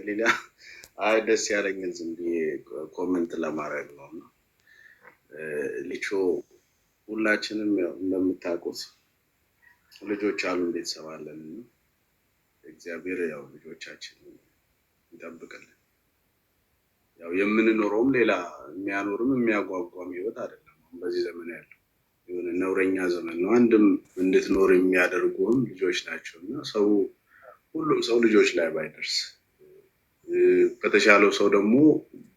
ሌላ አይ ደስ ያለኝን ዝም ብዬ comment ለማድረግ ነው። እና ልቾ ሁላችንም ያው እንደምታውቁት ልጆች አሉን፣ ቤተሰብ አለን እና እግዚአብሔር ያው ልጆቻችን ይጠብቅልን። ያው የምንኖረውም ሌላ የሚያኖርም የሚያጓጓም ህይወት አይደለም። አሁን በዚህ ዘመን ያለው የሆነ ነውረኛ ዘመን ነው። አንድም እንድትኖር የሚያደርጉህም ልጆች ናቸው እና ሰው ሁሉም ሰው ልጆች ላይ ባይደርስ በተሻለው ሰው ደግሞ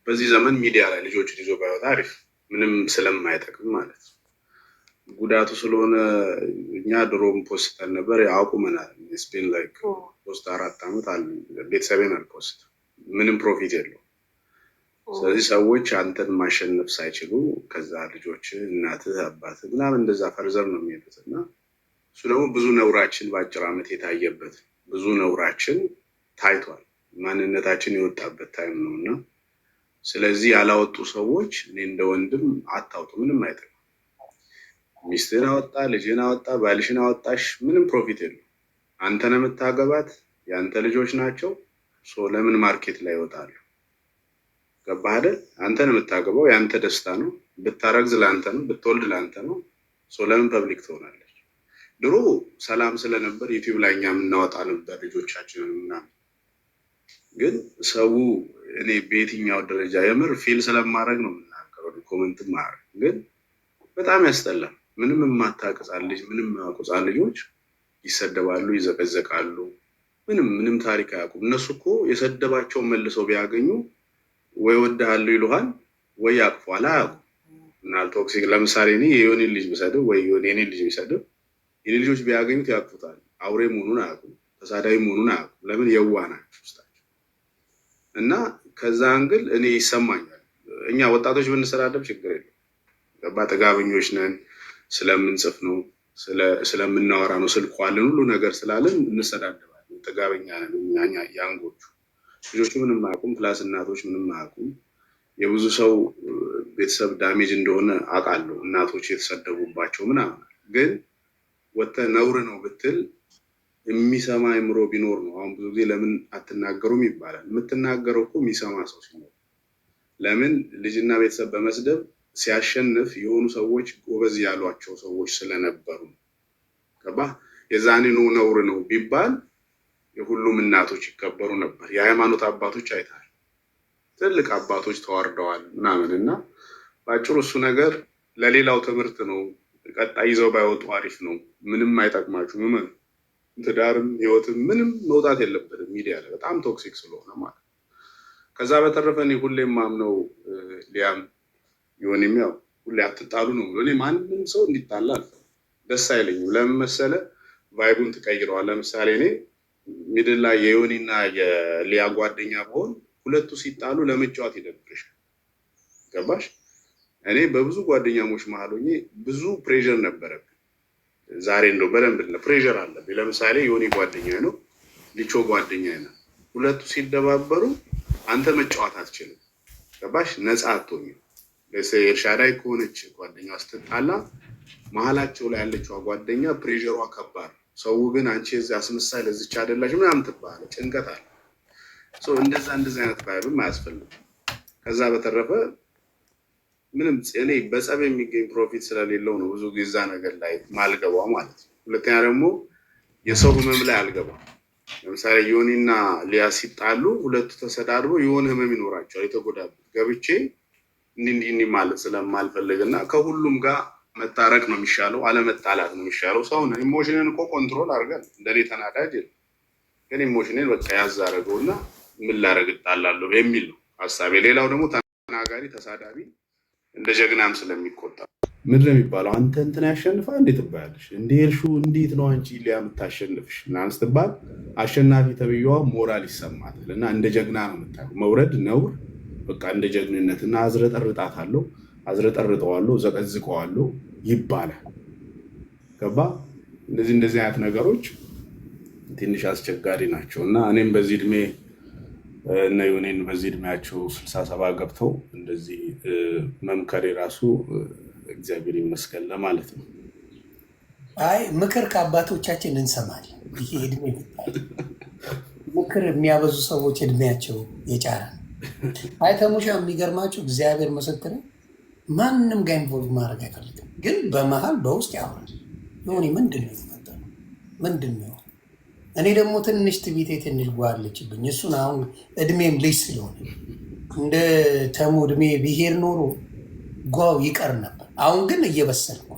በዚህ ዘመን ሚዲያ ላይ ልጆችን ይዞ ባይወጣ አሪፍ፣ ምንም ስለማይጠቅም ማለት ነው። ጉዳቱ ስለሆነ እኛ ድሮም ፖስተን ነበር አቁመናል። It's been like 3-4 ዓመት ቤተሰቤን አል post፣ ምንም profit የለው። ስለዚህ ሰዎች አንተን ማሸነፍ ሳይችሉ ከዛ ልጆች፣ እናትህ፣ አባትህ ምናምን እንደዛ further ነው የሚሄዱት እና እሱ ደግሞ ብዙ ነውራችን በአጭር ዓመት የታየበት፣ ብዙ ነውራችን ታይቷል። ማንነታችን የወጣበት time ነው እና ስለዚህ ያላወጡ ሰዎች እኔ እንደ ወንድም አታውጡ፣ ምንም አይጠቅም። ሚስትህን አወጣ፣ ልጅህን አወጣ፣ ባልሽን አወጣሽ፣ ምንም profit የለው። አንተ ነው የምታገባት፣ የአንተ ልጆች ናቸው። So ለምን market ላይ ይወጣሉ? ገባህ አይደል? አንተ ነው የምታገባው፣ የአንተ ደስታ ነው። ብታረግዝ ለአንተ ነው፣ ብትወልድ ለአንተ ነው። So ለምን public ትሆናለች? ድሮ ሰላም ስለነበር YouTube ላይ እኛ የምናወጣ ነበር ልጆቻችንን ምናምን። ግን ሰው እኔ በየትኛው ደረጃ የምር feel ስለማድረግ ነው የምናገረው፣ comment ማድረግ ግን በጣም ያስጠላል። ምንም የማታውቅ ሕፃን ልጅ፣ ምንም የማያውቁ ሕፃን ልጆች ይሰደባሉ፣ ይዘቀዘቃሉ። ምንም ምንም ታሪክ አያውቁም። እነሱ እኮ የሰደባቸውን መልሰው ቢያገኙ ወይ ወድሃለሁ ይሉሃል ወይ ያቅፏል። አያውቁም። እና toxic ለምሳሌ እኔ የዮኒን ልጅ ብሰድብ ወይ የኔን ልጅ ቢሰድብ የኔ ልጆች ቢያገኙት ያቅፉታል። አውሬ መሆኑን አያውቁም። ተሳዳቢ መሆኑን አያውቁም። ለምን? የዋህ ናቸው ውስጣቸው። እና ከዛ angle እኔ ይሰማኛል። እኛ ወጣቶች ብንሰዳደብ ችግር የለም። ገባ? ጥጋበኞች ነን። ስለምንጽፍ ነው፣ ስለምናወራ ነው። ስልኩ አለን፣ ሁሉ ነገር ስላለን እንሰዳደባለን። ጥጋበኛ ነን እኛ young ኦቹ። ልጆቹ ምንም አያውቁም። Plus እናቶች ምንም አያውቁም። የብዙ ሰው ቤተሰብ damage እንደሆነ አውቃለሁ። እናቶች የተሰደቡባቸው ምናምን፣ ግን ወጥተህ ነውር ነው ብትል የሚሰማ አይምሮ ቢኖር ነው። አሁን ብዙ ጊዜ ለምን አትናገሩም ይባላል። የምትናገረው እኮ የሚሰማ ሰው ሲኖር። ለምን? ልጅና ቤተሰብ በመስደብ ሲያሸንፍ የሆኑ ሰዎች ጎበዝ ያሏቸው ሰዎች ስለነበሩ፣ ገባህ? የዛኔ ነው ነውር ነው ቢባል የሁሉም እናቶች ይከበሩ ነበር። የሃይማኖት አባቶች አይተሃል፣ ትልቅ አባቶች ተዋርደዋል ምናምን። እና በአጭሩ እሱ ነገር ለሌላው ትምህርት ነው። ቀጣይ ይዘው ባይወጡ አሪፍ ነው። ምንም አይጠቅማችሁም። እመኑ። ትዳርም ህይወትም ምንም መውጣት የለበትም ሚዲያ ላይ፣ በጣም toxic ስለሆነ ማለት ነው። ከዛ በተረፈ እኔ ሁሌም ማምነው ሊያም ይሆን ያው ሁሌ አትጣሉ ነው። እኔ ማንም ሰው እንዲጣላ አልፈልግም፣ ደስ አይለኝም። ለምን መሰለ? Vibe ኡን ትቀይረዋል። ለምሳሌ እኔ middle ላይ የዮኒና የሊያ ጓደኛ ብሆን ሁለቱ ሲጣሉ ለመጫወት ይደብርሻል። ገባሽ? እኔ በብዙ ጓደኛሞች መሀል ሆኜ ብዙ pressure ነበረብኝ። ዛሬ እንደው በደንብ pressure አለብኝ። ለምሳሌ ዮኒ ጓደኛ ነው፣ ሊቾ ጓደኛ ነው። ሁለቱ ሲደባበሩ አንተ መጫወት አትችልም። ገባሽ? ነፃ አትሆኝም። ኤልሻዳይ ከሆነች ጓደኛ ስትጣላ መሀላቸው ላይ ያለችዋ ጓደኛ pressure ሯ ከባድ ነው። ሰው ግን አንቺ የዚህ አስመሳይ፣ ለዚች አይደላሽ ምናምን ትባላለህ። ጭንቀት አለ። እንደዛ እንደዚ አይነት vibe ም አያስፈልግም። ከዛ በተረፈ ምንም እኔ በጸብ የሚገኝ profit ስለሌለው ነው ብዙ ጊዜ እዛ ነገር ላይ ማልገባው ማለት ነው። ሁለተኛ ደግሞ የሰው ህመም ላይ አልገባም። ለምሳሌ ዮኒና ሊያ ሲጣሉ ሁለቱ ተሰዳድበው የሆነ ህመም ይኖራቸዋል፣ የተጎዳበት ገብቼ እንዲህ እንዲህ እንዲህ ማለት ስለማልፈልግ እና ከሁሉም ጋር መታረቅ ነው የሚሻለው፣ አለመጣላት ነው የሚሻለው። ሰው emotion ን እኮ control አድርገን፣ እንደኔ ተናዳጅ የለም፣ ግን emotion ን በቃ ያዝ አደረገው እና ምን ላደርግ እጣላለሁ የሚል ነው ሀሳቤ። ሌላው ደግሞ ተናጋሪ ተሳዳቢ እንደ ጀግናም ስለሚቆጠር ምንድን ነው የሚባለው? አንተ እንትን ያሸንፋ እንዴት ትባያለሽ? እንዴ እርሹ እንዴት ነው አንቺ ሊያ የምታሸንፍሽ ምናምን ስትባል አሸናፊ ተብዬዋ ሞራል ይሰማታል እና እንደ ጀግና ነው የምታየው። መውረድ ነውር በቃ እንደ ጀግንነት እና አዝረጠርጣታለሁ፣ አዝረጠርጠዋለሁ፣ ዘቀዝቀዋለሁ ይባላል። ገባ? እንደዚህ እንደዚህ አይነት ነገሮች ትንሽ አስቸጋሪ ናቸው እና እኔም በዚህ እድሜ እነ ዮኔን በዚህ እድሜያቸው 67 ገብተው እንደዚህ መምከር የራሱ እግዚአብሔር ይመስገን ለማለት ነው። አይ ምክር ከአባቶቻችን እንሰማለን። ይሄ እድሜ ጉዳይ ምክር የሚያበዙ ሰዎች እድሜያቸው የጫረ ነው። አይ ተሙሻ፣ የሚገርማችሁ እግዚአብሔር ምስክር ማንም ጋር involve ማድረግ አይፈልግም፣ ግን በመሀል በውስጥ ያወራል። ሆኔ ምንድን ነው የተፈጠረው? ምንድን ነው? እኔ ደግሞ ትንሽ ትቢቴ ትንሽ ጓለችብኝ። እሱን አሁን እድሜም ልጅ ስለሆነ እንደ ተሙ እድሜ ብሄር ኖሮ ጓው ይቀር ነበር። አሁን ግን እየበሰልኩ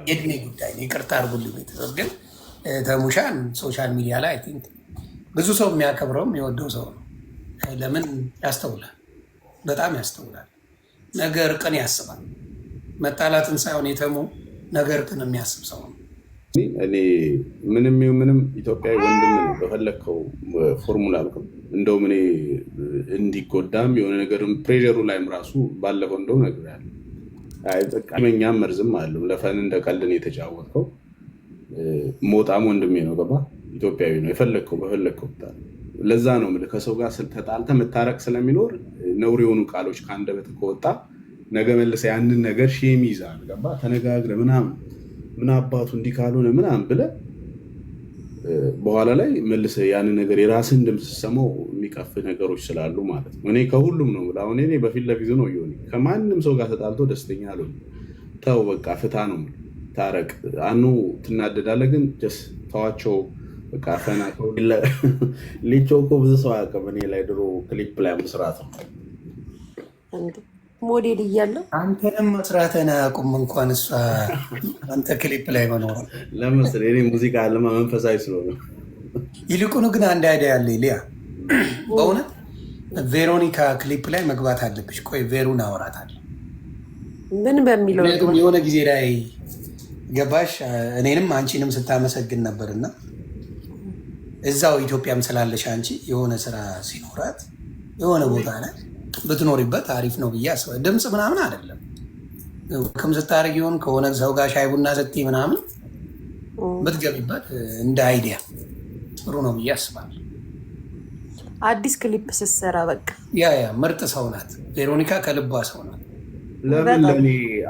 የእድሜ ጉዳይ ነው። ይቅርታ አድርጉልኝ ቤተሰብ። ግን ተሙሻን social media ላይ I think ብዙ ሰው የሚያከብረው የሚወደው ሰው ነው። ለምን ያስተውላል፣ በጣም ያስተውላል። ነገር ቅን ያስባል። መጣላትን ሳይሆን የተሙ ነገር ቅን የሚያስብ ሰው ነው። እኔ ምንም ይሁን ምንም ኢትዮጵያዊ ወንድም ነው። በፈለግከው ፎርሙላ አልክም። እንደውም እኔ እንዲጎዳም የሆነ ነገርም ፕሬሩ ላይም ራሱ ባለፈው እንደውም ነግሬሃለሁ። አይ በቃ እኛም መርዝም አለው ለ fun እንደ ቀልድ ነው የተጫወትከው። ሞጣም ወንድሜ ነው፣ ገባ ኢትዮጵያዊ ነው። የፈለግከው በፈለግከው ለዛ ነው የምልህ ከሰው ጋር ተጣልተህ መታረቅ ስለሚኖር ነውር የሆኑ ቃሎች ከአንደበት ከወጣ ነገ መልሰህ ያንን ነገር shame ይይዛል። ገባ ተነጋግረህ ምናምን ምን አባቱ እንዲህ ካልሆነ ምናምን ብለህ በኋላ ላይ መልሰህ ያንን ነገር የራስህን ድምፅ ስትሰማው የሚቀፍ ነገሮች ስላሉ ማለት ነው። እኔ ከሁሉም ነው የምልህ። አሁን እኔ በፊት ለፊቱ ነው እየሆነ ከማንም ሰው ጋር ተጣልቶ ደስተኛ አልሆንም። ተው በቃ ፍታ ነው የምልህ። ታረቅ አኑ ትናደዳለህ፣ ግን just ተዋቸው በቃ ፈና። ሊቾ እኮ ብዙ ሰው አያውቅም። እኔ ላይ ድሮ ክሊፕ ላይ መስራት ነው። ሞዴል እያለው አንተንም መስራትህን አያውቁም እንኳን እሷ አንተ ክሊፕ ላይ መኖር። ለምሳሌ እኔ ሙዚቃ አለማ መንፈሳዊ ስለሆነ። ይልቁኑ ግን አንድ idea ያለ ሊያ፣ በእውነት ቬሮኒካ ክሊፕ ላይ መግባት አለብሽ። ቆይ ቬሩን አወራታለሁ። ምን በሚለው? ምክንያቱም የሆነ ጊዜ ላይ ገባሽ እኔንም አንቺንም ስታመሰግን ነበርና እዛው ኢትዮጵያም ስላለሽ አንቺ የሆነ ስራ ሲኖራት የሆነ ቦታ ላይ ብትኖሪበት አሪፍ ነው ብዬ አስባለሁ። ድምፅ ምናምን አይደለም ክም ስታደርግ ይሆን ከሆነ ሰው ጋር ሻይ ቡና ስትይ ምናምን ብትገቢበት እንደ idea ጥሩ ነው ብዬ አስባለሁ። አዲስ ክሊፕ ስትሰራ በቃ። Yeah, ምርጥ ሰው ናት ቬሮኒካ፣ ከልቧ ሰው ናት። ለምን ለእኔ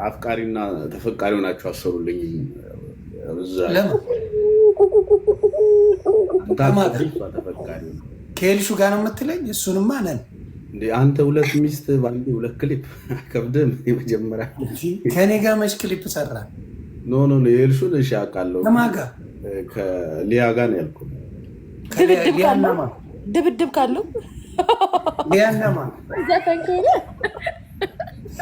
አፍቃሪና ተፈቃሪ ሆናችሁ አሰሩልኝ? ለምን? ተፈቃሪ። ከኤልሹ ጋር ነው የምትለኝ? እሱንማ ነን። አንተ ሁለት ሚስት በአንዴ ሁለት ክሊፕ ከብድም የመጀመሪያ። ከእኔ ጋር መች ክሊፕ ሰራ? No, no, የኤልሹን እሺ አውቃለሁ። ከማን ጋር? ከሊያ ጋር ነው ያልኩህ። ድብድብ ካለው ሊያናማ ዘፈን ከሆነ፣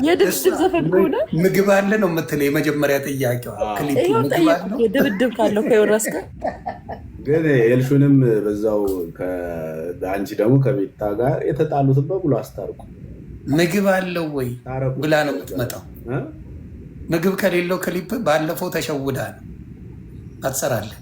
የድብድብ ዘፈን ከሆነ። ምግብ አለ ነው የምትለው የመጀመሪያ ጥያቄዋ። ክሊፕ ምግብ አለው። ድብድብ ካለው ከዮናስ ጋር። ግን ኤልሹንም በዛው አንቺ ደግሞ ከቤታ ጋር የተጣሉትን በሙሉ አስታርቁ። ምግብ አለው ወይ ብላ ነው የምትመጣው። ምግብ ከሌለው ክሊፕ ባለፈው ተሸውዳ ነው አትሰራለን።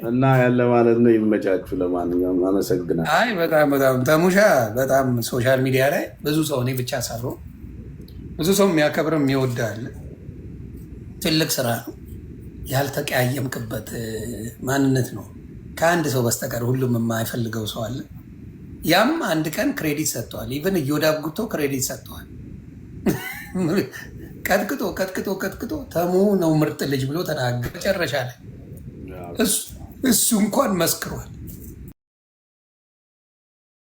እና ያለ ማለት ነው። ይመቻችሁ። ለማንኛውም አመሰግናለሁ። አይ በጣም በጣም ተሙሻ በጣም social media ላይ ብዙ ሰው እኔ ብቻ ሳልሆን ብዙ ሰው የሚያከብር የሚወድ አለ። ትልቅ ስራ ነው። ያልተቀያየምክበት ማንነት ነው። ከአንድ ሰው በስተቀር ሁሉም የማይፈልገው ሰው አለ። ያም አንድ ቀን credit ሰጥተዋል። Even እዮዳብ ጉቶ credit ሰጥተዋል። ቀጥቅጦ ቀጥቅጦ ቀጥቅጦ ተሙ ነው ምርጥ ልጅ ብሎ ተናገረ። መጨረሻ ላይ እሱ እንኳን መስክሯል።